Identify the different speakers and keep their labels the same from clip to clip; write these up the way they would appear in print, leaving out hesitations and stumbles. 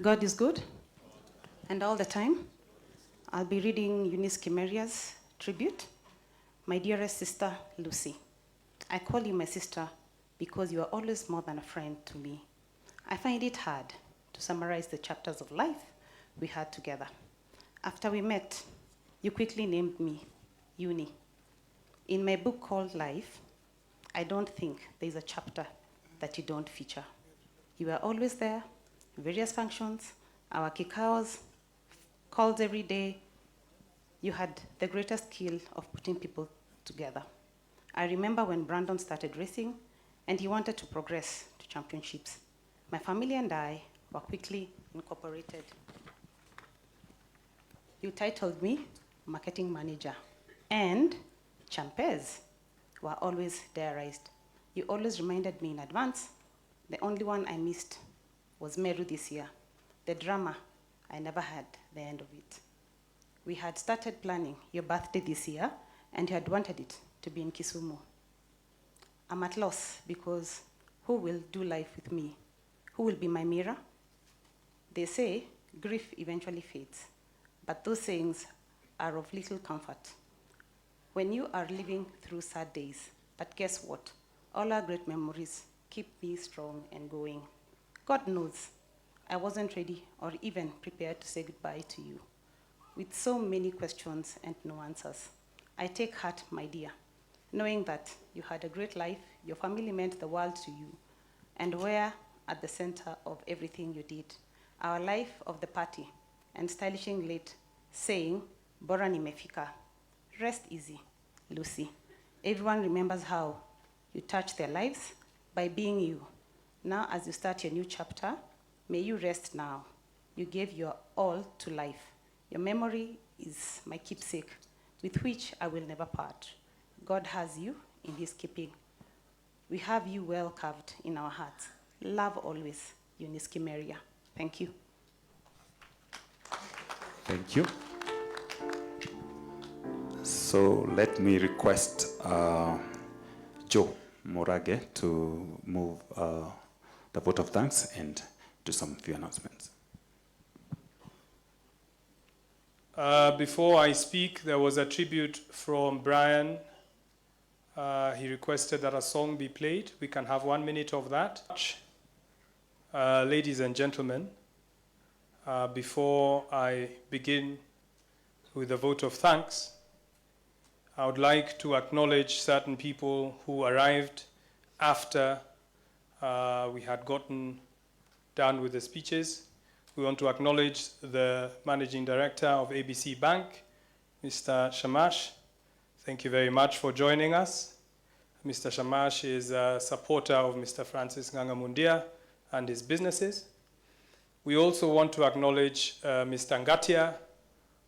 Speaker 1: God is good, and all the time. I'll be reading Eunice Kimeria's tribute. My dearest sister, Lucy. I call you my sister because you are always more than a friend to me. I find it hard to summarize the chapters of life we had together. After we met, you quickly named me Uni. In my book called Life, I don't think there's a chapter that you don't feature. You were always there, various functions, our kikaos, calls every day. You had the greatest skill of putting people together. I remember when Brandon started racing and he wanted to progress to championships. My family and I were quickly incorporated. You titled me marketing manager, and champes were always diarized. You always reminded me in advance. The only one I missed was Meru this year. The drama, I never had the end of it. We had started planning your birthday this year, and you had wanted it to be in Kisumu. I'm at loss because who will do life with me? Who will be my mirror? They say grief eventually fades, but those sayings are of little comfort when you are living through sad days. But guess what? All our great memories keep me strong and going. God knows I wasn't ready or even prepared to say goodbye to you. With so many questions and no answers, I take heart, my dear, knowing that you had a great life, your family meant the world to you, and were at the center of everything you did. Our life of the party and stylishing late, saying, Bora nimefika. Rest easy, Lucy. Everyone remembers how you touched their lives by being you. Now, as you start your new chapter, may you rest now. You gave your all to life. Your memory is my keepsake, with which I will never part. God has you in his keeping. We have you well carved in our hearts. Love always, Eunice Kimeria. Thank you.
Speaker 2: Thank you. So let me request Joe Murage to move the vote of thanks and do some few announcements.
Speaker 3: Before I speak, there was a tribute from Brian. He requested that a song be played. We can have 1 minute of that. Ladies and gentlemen, before I begin with the vote of thanks, I would like to acknowledge certain people who arrived after we had gotten done with the speeches. We want to acknowledge the Managing Director of ABC Bank, Mr. Shamash. Thank you very much for joining us. Mr. Shamash is a supporter of Mr. Francis Ng'ang'a Mundia and his businesses. We also want to acknowledge Mr. Ngatia,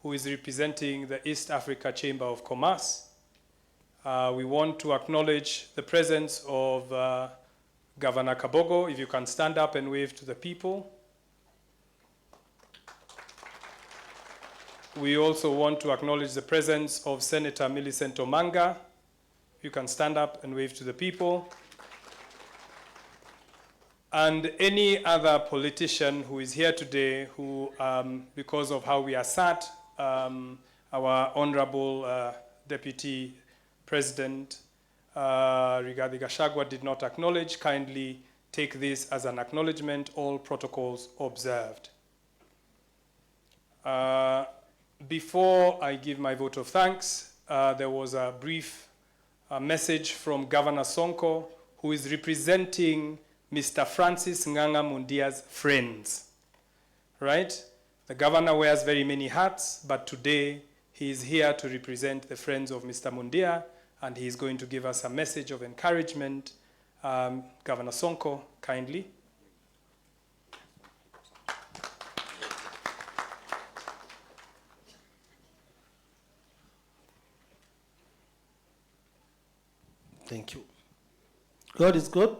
Speaker 3: who is representing the East Africa Chamber of Commerce. We want to acknowledge the presence of Governor Kabogo. If you can stand up and wave to the people. We also want to acknowledge the presence of Senator Millicent Omanga. You can stand up and wave to the people. And any other politician who is here today who, because of how we are sat, our Honorable Deputy President Rigathi Gachagua did not acknowledge, kindly take this as an acknowledgement, all protocols observed. Before I give my vote of thanks, there was a brief message from Governor Sonko, who is representing Mr. Francis Ng'ang'a Mundia's friends, right? The governor wears very many hats, but today he is here to represent the friends of Mr. Mundia, and he is going to give us a message of encouragement. Governor Sonko, kindly.
Speaker 4: Thank you. God is good,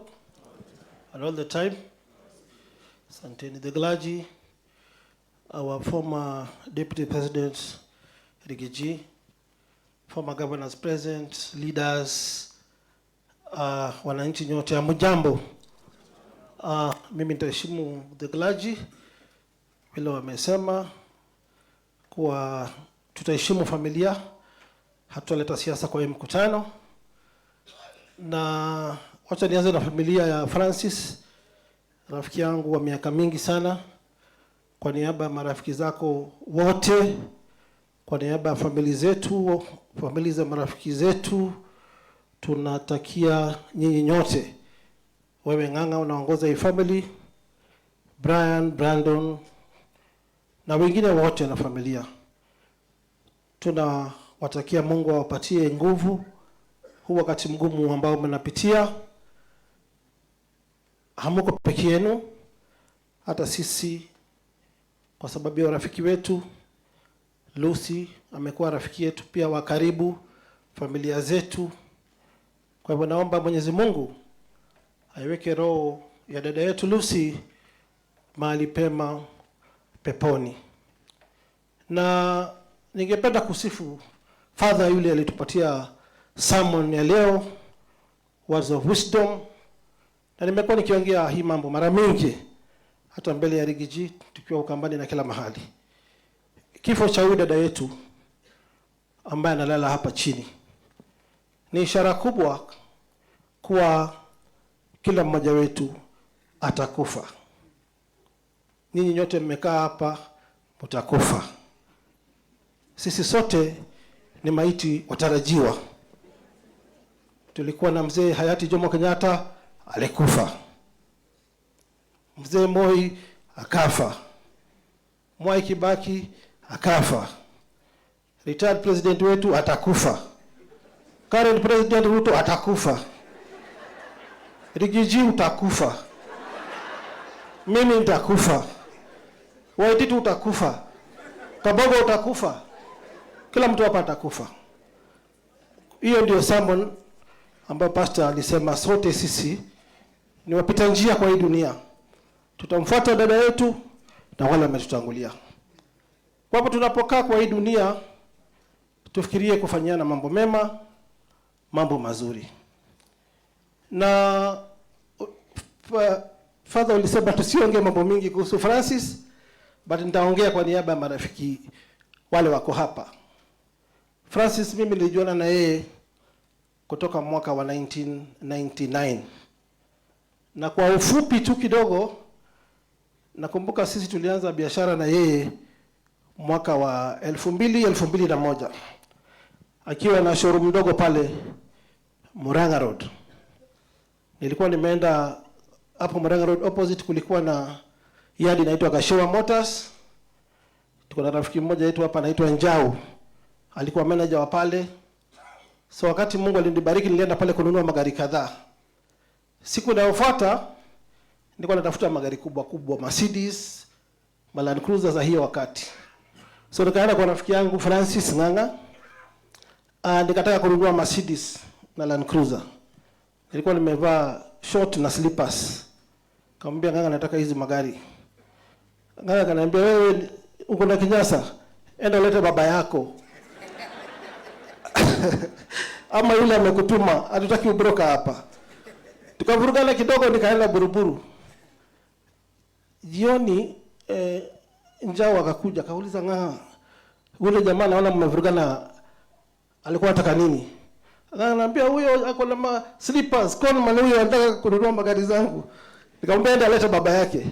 Speaker 4: and all the time. Santini the Glaji, our former Deputy President Rigiji, former governors present, leaders, wananchi nyote, hamjambo. Mimi nitaheshimu the Glaji. Vile wamesema kuwa tutaheshimu familia, hatutaleta siasa kwa hii mkutano. Na wacha nianze na familia ya Francis, rafiki yangu wa miaka mingi sana. Kwa niaba ya marafiki zako wote, kwa niaba ya familia zetu, familia za marafiki zetu, tunatakia nyinyi nyote, wewe Ng'ang'a unaongoza hii family, Brian, Brandon na wengine wote na familia, tunawatakia Mungu awapatie nguvu huu wakati mgumu ambao mnapitia. Hamuko peke yenu, hata sisi kwa sababu ya rafiki wetu Lucy amekuwa rafiki yetu pia wa karibu, familia zetu. Kwa hivyo naomba Mwenyezi Mungu aiweke roho ya dada yetu Lucy mahali pema peponi. Na ningependa kusifu father yule alitupatia sermon ya leo, words of wisdom, na nimekuwa nikiongea hii mambo mara mingi hata mbele ya Riggy G tukiwa Ukambani na kila mahali. Kifo cha huyu dada yetu ambaye analala hapa chini ni ishara kubwa kuwa kila mmoja wetu atakufa. Ninyi nyote mmekaa hapa, mtakufa. Sisi sote ni maiti watarajiwa. Tulikuwa na mzee hayati Jomo Kenyatta alikufa, mzee Moi akafa, Mwai Kibaki akafa, retired president wetu atakufa, current president Ruto atakufa, Riggy G utakufa, mimi nitakufa, Waititu utakufa, Kabogo utakufa, kila mtu hapa atakufa. Hiyo ndio sermon ambayo pastor alisema sote sisi ni wapita njia kwa hii dunia, tutamfuata dada yetu na wale wametutangulia. Kwa hivyo tunapokaa kwa hii dunia tufikirie kufanyiana mambo mema, mambo mazuri. Na Father ulisema tusiongee mambo mingi kuhusu Francis, but nitaongea kwa niaba ya marafiki wale wako hapa. Francis mimi nilijuana na yeye kutoka mwaka wa 1999. Na kwa ufupi tu kidogo, nakumbuka sisi tulianza biashara na yeye mwaka wa 2000, 2001, akiwa na showroom ndogo pale Murang'a Road. Nilikuwa nimeenda hapo Murang'a Road opposite, kulikuwa na yard inaitwa Kashewa Motors. Tuko na rafiki mmoja yetu hapa anaitwa Njau, alikuwa manager wa pale. So wakati Mungu alinibariki nilienda pale kununua magari kadhaa. Siku inayofuata nilikuwa natafuta magari kubwa kubwa, Mercedes, Land Cruiser za hiyo wakati. So nikaenda kwa rafiki yangu Francis Ng'ang'a. Nikataka kununua Mercedes na Land Cruiser. Nilikuwa nimevaa short na slippers. Nikamwambia Ng'ang'a, nataka hizi magari. Ng'ang'a akaniambia, wewe uko na kinyasa, enda ulete baba yako ama yule amekutuma, hatutaki ubroka hapa. Tukavurugana kidogo, nikaenda Buruburu. Jioni Njau akakuja akauliza Ng'ang'a, yule jamaa naona mmevurugana, alikuwa anataka nini? Akaniambia huyo ako na ma slippers, conman huyo anataka kununua magari zangu. Nikamwambia enda alete baba yake.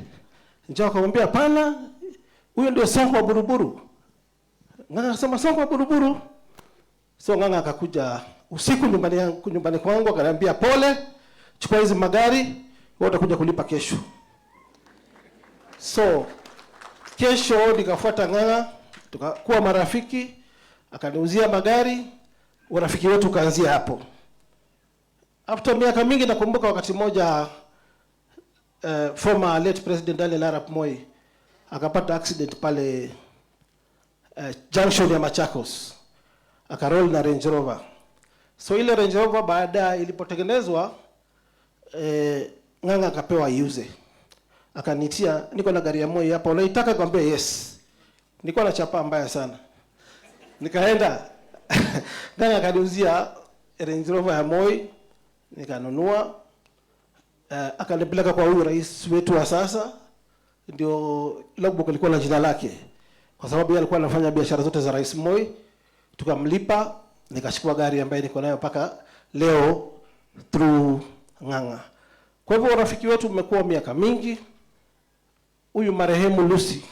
Speaker 4: Njau akamwambia hapana, huyo ndio Sonko wa Buruburu. Ng'ang'a akasema Sonko wa Buruburu. So Ng'ang'a akakuja usiku nyumbani yangu, nyumbani kwangu akaniambia pole, chukua hizi magari, wewe utakuja kulipa kesho. So kesho nikafuata Ng'ang'a, tukakuwa marafiki, akaniuzia magari, urafiki wetu ukaanzia hapo. After miaka mingi nakumbuka wakati mmoja former late President Daniel Arap Moi akapata accident pale junction ya Machakos, akaroll na Range Rover. So ile Range Rover baada ilipotengenezwa, Ng'ang'a akapewa iuze. Akanitia, niko na gari ya Moi hapa, unaitaka? Nikamwambia yes. Nilikuwa na chapa mbaya sana. Nikaenda Ng'ang'a akaniuzia Range Rover ya Moi, nikanunua. Akanipeleka kwa huyu rais wetu wa sasa. Ndio logbook ilikuwa na jina lake, kwa sababu yeye alikuwa anafanya biashara zote za Rais Moi. Tukamlipa, nikachukua gari ambayo niko nayo mpaka leo through Ng'ang'a. Kwa hivyo urafiki wetu umekuwa miaka mingi. Huyu marehemu Lucy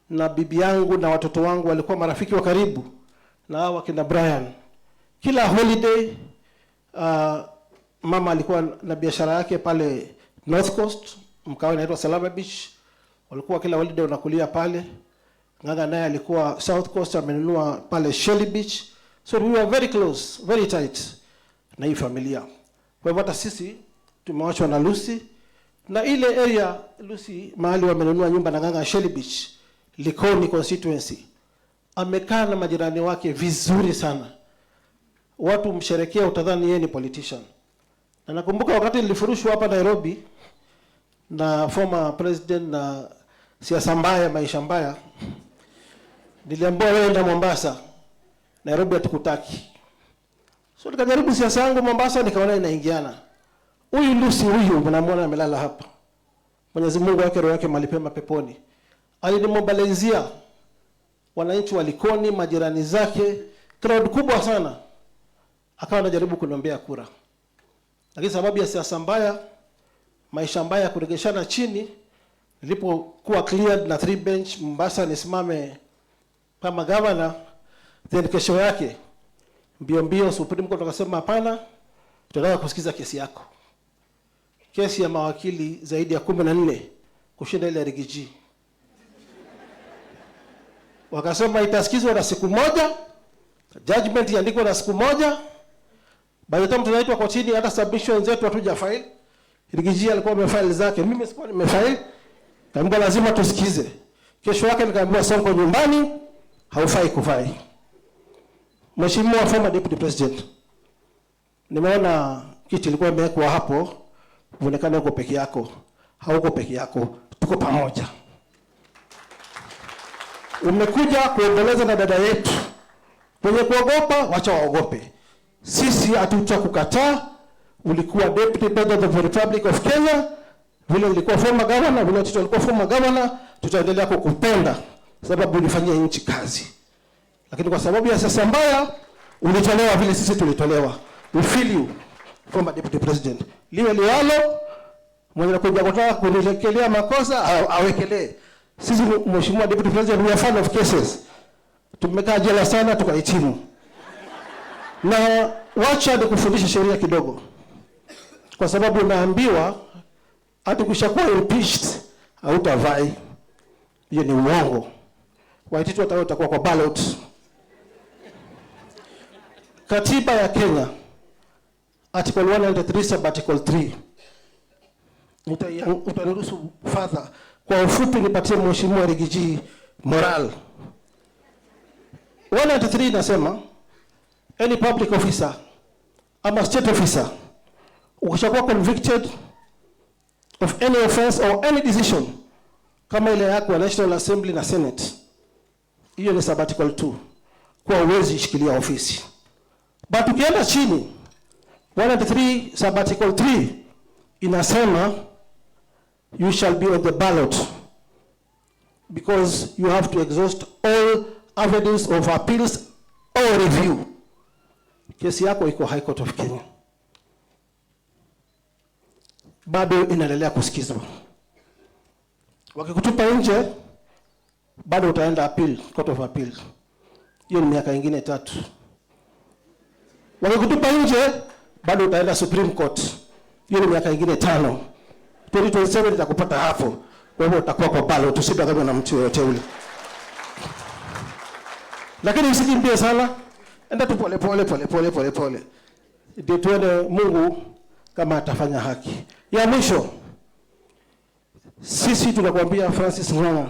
Speaker 4: na bibi yangu na watoto wangu walikuwa marafiki wa karibu na hawa wakina Brian. Kila holiday mama alikuwa na biashara yake pale North Coast, mkawa inaitwa Salama Beach. Walikuwa kila holiday wanakulia pale. Ng'ang'a naye alikuwa South Coast, amenunua pale Shelly Beach. So we were very close, very tight na hii familia. Kwa hivyo hata sisi tumewachwa na Lucy na ile area Lucy mahali wamenunua nyumba na Ng'ang'a, Shelly Beach, Likoni constituency, amekaa na majirani wake vizuri sana. Watu msherekea, utadhani yeye ni politician. Na nakumbuka wakati nilifurushwa hapa Nairobi na former president na siasa mbaya, maisha mbaya, niliambiwa, "Wewe enda Mombasa, Nairobi hatukutaki." So nikajaribu siasa yangu Mombasa, nikaona inaingiana. Huyu Lucy huyu mnamwona amelala hapa, Mwenyezi Mungu aweke roho yake mahali pema peponi, alinimobilizia wananchi wa Likoni, majirani zake, crowd kubwa sana, akawa anajaribu kuniombea kura, lakini sababu ya siasa mbaya, maisha mbaya ya kuregeshana chini, nilipokuwa cleared na three bench Mombasa nisimame kama governor, then kesho yake mbio mbio Supreme Court wakasema, "Hapana, tunataka kusikiza kesi yako." Kesi ya mawakili zaidi ya 14 kushinda ile ya Riggy G. Wakasema itasikizwa na siku moja, judgment iandikwe na siku moja. By the time tunaitwa kotini, hata submission zetu hatuja file. Riggy G alikuwa amefile zake, mimi sikuwa nimefile. Kaambiwa lazima tusikize. Kesho yake nikaambiwa, "Sonko nyumbani, haufai kuvie." Mheshimiwa former Deputy President, nimeona kiti ilikuwa imewekwa hapo, uonekane uko peke yako. Hauko peke yako, tuko pamoja. Umekuja kuomboleza na dada yetu. Wenye kuogopa wacha waogope. Sisi hatutakukataa. Ulikuwa Deputy President of the Republic of Kenya, vile ulikuwa former governor, vile Tito alikuwa former governor, tutaendelea kukupenda sababu ulifanyia nchi kazi, lakini kwa sababu ya siasa mbaya ulitolewa vile sisi tulitolewa. We feel you, former Deputy President. Liwe liwalo, mwenye kuja kutaka kuniwekelea makosa awekelee. Sisi, Mheshimiwa Deputy President, we are fan of cases. Tumekaa jela sana tukahitimu. Na wacha nikufundishe sheria kidogo, kwa sababu unaambiwa hata ukishakuwa impeached hautavie. Hiyo ni uongo. Waititu hata wewe utakuwa kwa ballot. Katiba ya Kenya, Article 193 sub article 3. Utaniruhusu father, kwa ufupi nipatie Mheshimiwa Riggy G moral. 193 inasema any public officer ama state officer ukishakuwa convicted of any offense or any decision kama ile yako ya National Assembly na Senate, hiyo ni sub article 2, kwa uwezi shikilia ofisi. But ukienda chini, 193 sub article 3 inasema you shall be on the ballot because you have to exhaust all avenues of appeals or review. Kesi yako iko High Court of Kenya, bado inaendelea kusikizwa. Wakikutupa nje, bado utaenda appeal, Court of Appeal. Hiyo ni miaka ingine 3. Wakikutupa nje, bado utaenda Supreme Court. Hiyo ni miaka ingine 5. 2027 itakupata hapo. Kwa hivyo utakuwa kwa ballot, usidanganywe na mtu yoyote ule. Lakini usikimbie sana, enda tu pole pole pole pole pole pole, ndio tuone Mungu kama atafanya haki. Ya mwisho, sisi tunakwambia Francis Ng'ang'a,